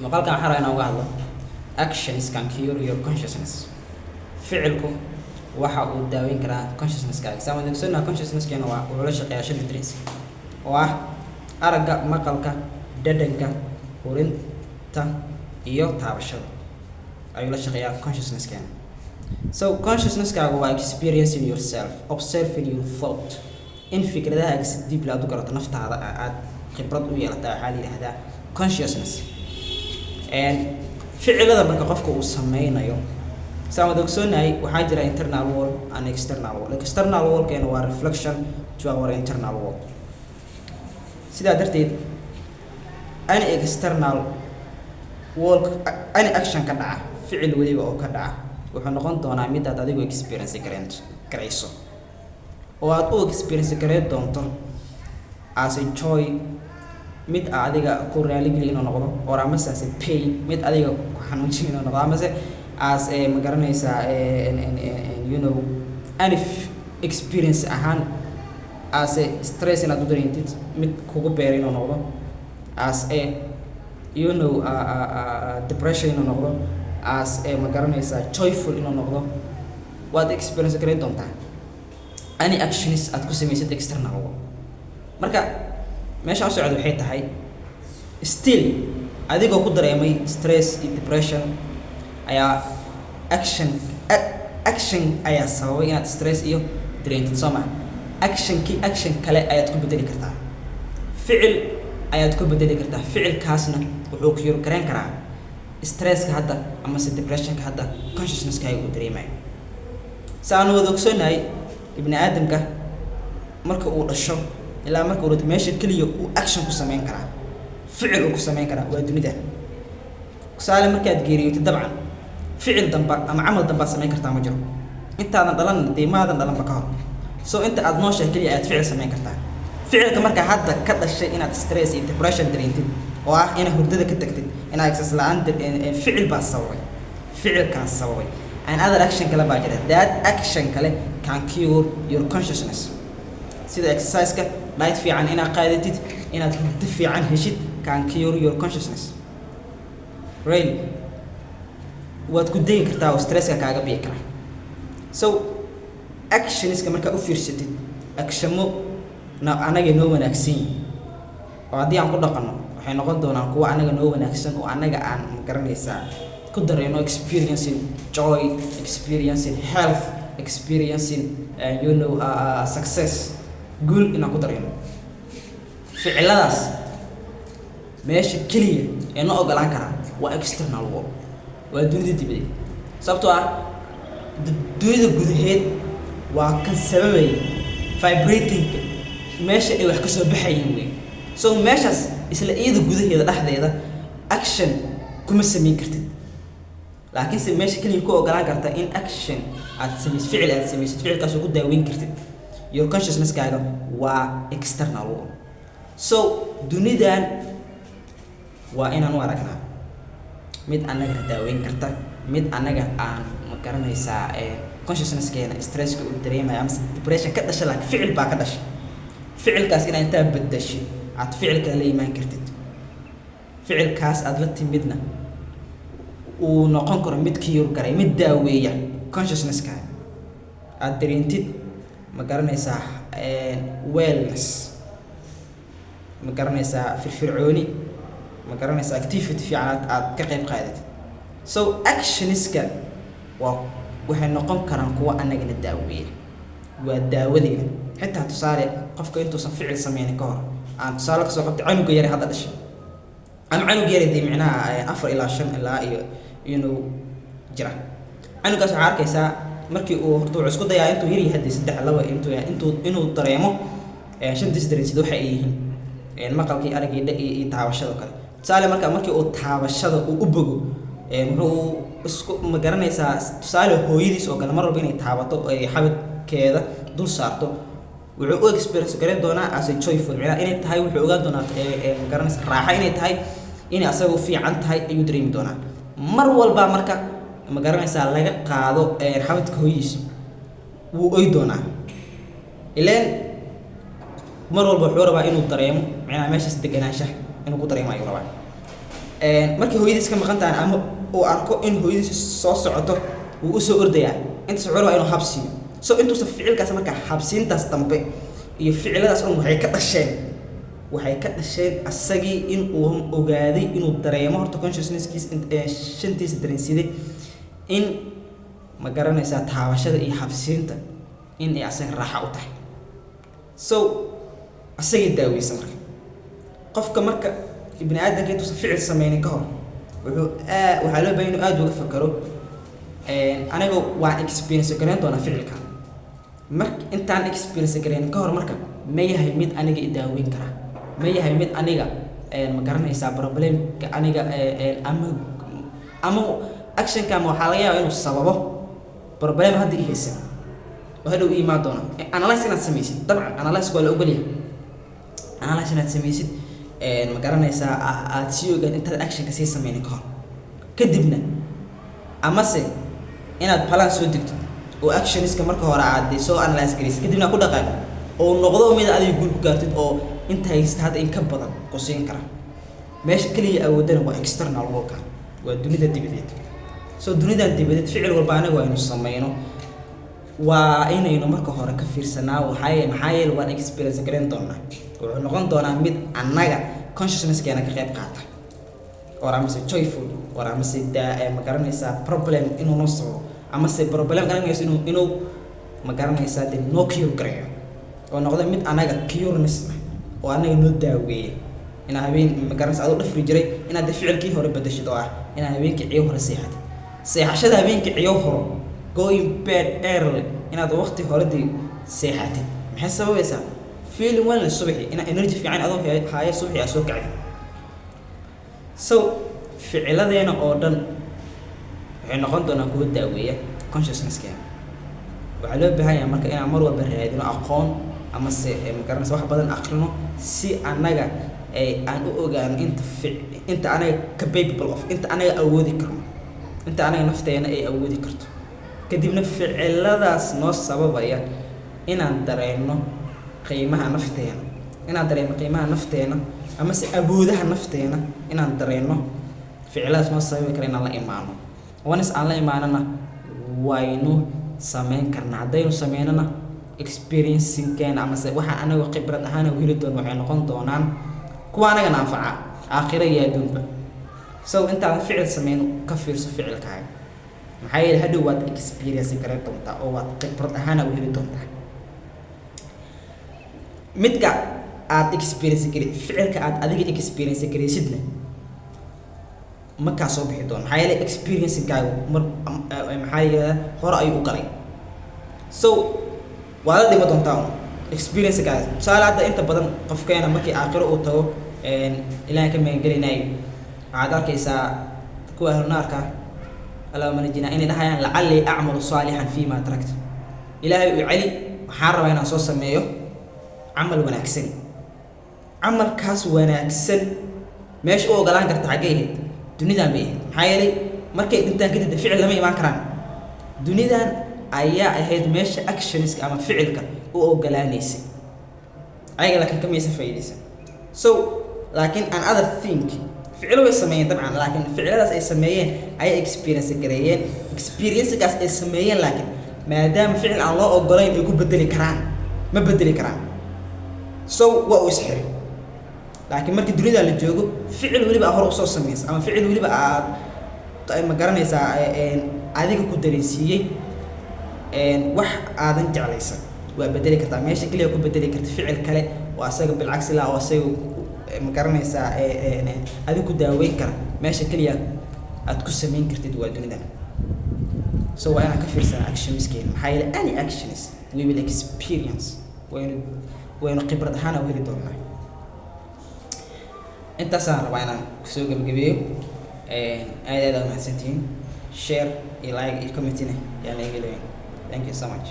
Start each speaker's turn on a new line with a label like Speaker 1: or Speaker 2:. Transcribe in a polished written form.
Speaker 1: Muuqaalkan waxaan rabaa inaan uga hadlo "Actions can cure your consciousness". Ficilku waxa uu daaweyn karaa consciousnesskaaga. Saan wada ogsoonnahay, consciousnesskeena waa wuxuu la shaqeeyaa shan dareen oo ah aragga, maqalka, dhadhanka, urinta iyo taabashada ayuu la shaqeeyaa consciousnesskeena. So consciousnesskaaga waa experiencing yourself, observing your thought, in fikradahaaga si deeply aad u garato, naftaada aad khibrad u yeelataa, waxaa la yidhahdaa consciousness. Ficilada marka qofka uu sameynayo, saan wada ogsoonahay, waxaa jira internal world and external world. External worldkeena waa reflection to our internal world. Sidaa darteed, any external world, any action ka dhaca, ficil weliba oo ka dhaca, wuxuu noqon doonaa mid aad adigu experience garayso oo aad u experience gareyn doonto as a joy, mid adiga ku raaligeli inuu noqdo, or amase as a pain, mid adiga ku xanuujin inuu noqdo, amase as a, ma garanaysaa, any experience ahaan, as a stress inaad u dareentid, mid kugu beeray inuu noqdo, as a depression inuu noqdo, as a, ma garanaysaa, joyful inuu noqdo, waad experience gareyn doontaa any actions aad ku samaysid external world. Marka meesha u socda waxay tahay, still adigoo ku dareemay stress iyo depression ayaa action ayaa sababay inaad stress iyo dareentid, soo maha? Actionkii action kale ayaad ku bedeli kartaa, ficil ayaad ku bedeli kartaa. Ficilkaasna wuxuu cure gareyn karaa stresska hadda amase depressionka hadda consciousnesskaaga uu dareemayo. Si aanu wada ogsoonahay, ibni aadamka marka uu dhasho ilaa marka uu dhinto, meesha keliya uu action ku sameyn karaa, ficil uu ku sameyn karaa, waa dunida. Tusaale, markaad geeriyootid, dabcan ficil damba ama camal dambaad samayn kartaa ma jiro. Intaadan dhalan, dee maadan dhalanba ka hor. So inta aad nooshahay keliya ayaad ficil samayn kartaa. Ficilka markaa hadda ka dhashay inaad stress iyo depression dareentid, oo ah inaad hurdada ka tagtid, inaad exercise la'aan, ficil baa sababay, ficilkaas sababay. And other action kale baa jira, that action kale can cure your consciousness, sida exercise-ka, diet fiican inaad qaadatid, inaad hurdo fiican heshid, can cure your consciousness. Really, waad ku degi kartaa oo stresska kaaga bi'i kara. So actionska markaa u fiirsatid, actionmo na anaga noo wanaagsan yihin oo haddii aan ku dhaqanno, waxay noqon doonaan kuwa anaga noo wanaagsan oo anaga aan, magaranaysaa, ku dareeno experiencing joy, experiencing health, experiencing success, guul inaan ku dareeno. Ficiladaas meesha keliya ee noo ogolaan karaa waa external world, waa dunida dibadeed, sababtoo ah dunida gudaheed waa kan sababaya vibratingka, meesha ay wax kasoo baxayeen wey. So meeshaas isla iyada gudaheeda dhexdeeda action kuma samayn kartid, laakiinse meesha keliya ku ogolaan karta in action aad samaysid, ficil aad samaysid, ficilkaas oo ku daaweyn kartid your consciousnesskaaga, waa external world. So dunidan waa inaan u aragnaa mid annaga daaweyn karta, mid annaga aan, ma garanaysaa, consciousnesskeena stresska uu dareemaya ama depression ka dhasha, laakiin ficil baa ka dhashay. Ficilkaas inaa intaa bedashid aad ficil kale la imaan kartid, ficilkaas aad la timidna uu noqon karo mid cure garay, mid daaweeya consciousnesskaaga, aad dareentid, ma garanaysaa, wellness, ma garanaysaa, firfircooni, ma garanaysaa, activity fiican aad ka qayb qaadatid. So actionska waa waxay noqon karaan kuwa annagana daaweeya, waa daawadeena. Xitaa tusaale, qofka intuusan ficil sameynin ka hor, aan tusaale kasoo qabtay canuga yare hadda dhashay ama canug yare, dee micnaha 4 ilaa 5 ilaa iyo inuu jira canugaas, waxaa arkaysaa markii uu horta wuxuu isku dayaa intuu yaryahay, hadii 3, 2, intuu inuu dareemo shantiis dareensid waxa ay yihiin, maqalkii, araggii, iyo taabashada kale. Tusaale, marka markii uu taabashada uu u bogo, wuxuu isku, ma garanaysaa, tusaale hooyadiis oo kale mar walba inay taabato, ay xabadkeeda dul saarto, wuxuu u experience garan doonaa as a joyful, micnaha inay tahay, wuxuu ogaan doonaa, ma garanaysa, raaxa inay tahay, inay asaga u fiican tahay ayuu dareemi doonaa. Mar walba marka, ma garanaysaa, laga qaado xabadka hooyadiis, wuu oy doonaa. Ileen mar walba wuxuu rabaa inuu dareemo micnaha meeshaas deganaanshaha inuu ku dareemo ayuu rabaa. Markii hooyadiis ka maqan tahay ama uu arko in hooyadiis soo socoto, wuu usoo ordayaa. Intaas wuxuu rabaa inuu habsiiyo. So intuusan ficilkaas, marka habsiintaas dambe iyo ficiladaas dhan waxay ka dhasheen asagii in uu ogaaday, inuu dareemo horta consciousnesskiis, shantiisa dareensiday in, ma garanaysaa, taabashada iyo habsiinta in ay asaga raaxa u tahay. So asagay daaweysa. Marka qofka, marka ibni aadamka intuusan ficil sameynin ka hor, wuxuu waxaa loo baahan inuu aada uga fakaro: aniga waan experience gareyn doonaa ficilka. Mar intaan experience gareyn ka hor, marka ma yahay mid aniga i daaweyn kara? Ma yahay mid aniga, ma garanaysaa, problemka aniga ama actionka ama waxaa laga yaabaa inuu sababo problem hadda i haysan oo hadhow i imaan doona? Analyze inaad samaysid, dabcan analyze waa la ogolyahay. Analyze inaad samaysid, ma garanaysaa, aad sii ogaad intaad actionka sii sameynin ka hor. Kadibna amase inaad plan soo degtid oo actionska marka hore aad dee soo analyze garaysid, kadibna ku dhaqaaqid oo noqdo mid adiga guul ku gaartid oo inta haysta hadda in ka badan ku siin kara. Meesha keliya awoodana waa external worldka, waa dunida dibadeed. So dunidan dibadeed ficil walba anaga waa inu sameyno, waa inaynu marka hore ka fiirsanaa. Waxaa maxaa yeele waan experience garan doonaa, wuxuu noqon doonaa mid annaga consciousnesskeena ka qayb qaata or amase joyful or amase daa, ma garanaysaa, problem inuu noo sababo, amase problem garanayso inuu, ma garanaysaa, dee noo cure gareeyo oo noqda mid anaga cureness ah oo anaga noo daaweeya. Inaa habeen, ma garanaysa, adoo dhafri jiray, inaad dee ficilkii hore bedeshid oo ah inaad habeenkii ciyo hore seexatid. Seexashada habeenkii ciyo horo, going bed early, inaad waqti hore dee seexatid, maxay sababaysaa? Feeling well subaxii, inaad energy fiican adoo haya subaxii aad soo kacdid. So ficiladeena oo dhan waxay noqon doonaan kuwa daaweeya consciousnesskeena. Waxaa loo baahan yahay marka inaan mar walba raadino aqoon amase, ma garanaysa, wax badan aqrino si annaga ay aan u ogaano inta anaga capable of, inta anaga awoodi karno, inta anaga nafteena ay awoodi karto. Kadibna ficiladaas noo sababaya inaan dareenno qiimaha nafteena, inaan dareeno qiimaha nafteena amase awoodaha nafteena, inaan dareenno ficiladaas noo sababi kara inaan la imaano. Once aan la imaanona, waynu sameyn karnaa. Haddaynu sameynona, experiencingkeena amase waxa anaga khibrad ahaan u heli doono waxay noqon doonaan kuwa anagana anfaca aakhira iyo adduunba. So intaadan ficil sameyn, ka fiirso ficilkaaga, maxaa yeele hadhow waad experience garan doontaa oo waad khibrad ahaan u heli doontaa. Midka aad experience gari, ficilka aad adiga experience garaysidna ma kaa soo bixi doono, maxaa yeele experiencingkaagu mar, maxaa yidhahdaa, hore ayuu u galay. So waad la dhima doontaa un experiencekaaga. Tusaale, hadda inta badan qofkeena markii aakhiro uu tago, Ilaahay ka magangelinaayo, waxaad arkaysaa kuwa ahlu naarka, allahuma najina, inay dhahayaan: "Lacallii acmalu saalixan fiima tarakta." Ilaahay u celi, waxaan rabaa inaan soo sameeyo camal wanaagsan. Camalkaas wanaagsan meesha u ogolaan karta xaggay ahayd? Dunidan bay ahayd. Maxaa yeelay markay dhintaan kadib de ficil lama imaan karaan. Dunidan ayaa ahayd meesha actionska ama ficilka u ogolaanaysay ayaga, laakiin kamaysa faa'iidaysan. So laakiin another thing, ficilo way sameeyeen dabcan, laakiin ficiladaas ay sameeyeen ayay experience gareeyeen. Experiencekaas ay sameeyeen, laakiin maadaama ficil aan loo ogolayn ay ku bedeli karaan, ma bedeli karaan. So waa uu isxiray. Laakiin markii dunida la joogo, ficil weliba aad hore usoo samaysa ama ficil weliba aad, ma garanaysaa, adiga ku dareensiiyey wax aadan jeclaysan, waa bedeli kartaa. Meesha keliya ku bedeli karta ficil kale oo asaga bilcagsi la oo asaga, ma garanaysaa, adiga ku daaweyn kara, meesha keliya aad ku samayn kartid waa dunida. So waa inaan ka fiirsana actionskeena, maxaa yeelay any actions we will experience, waynu khibrad ahaan u heli doonaa. Intaasaan rabaa inaan kusoo gebagabeeyo. Aad aad aa mahadsantihiin. Share iyo like iyo commentina yaan iga leeyahay. Thank you so much.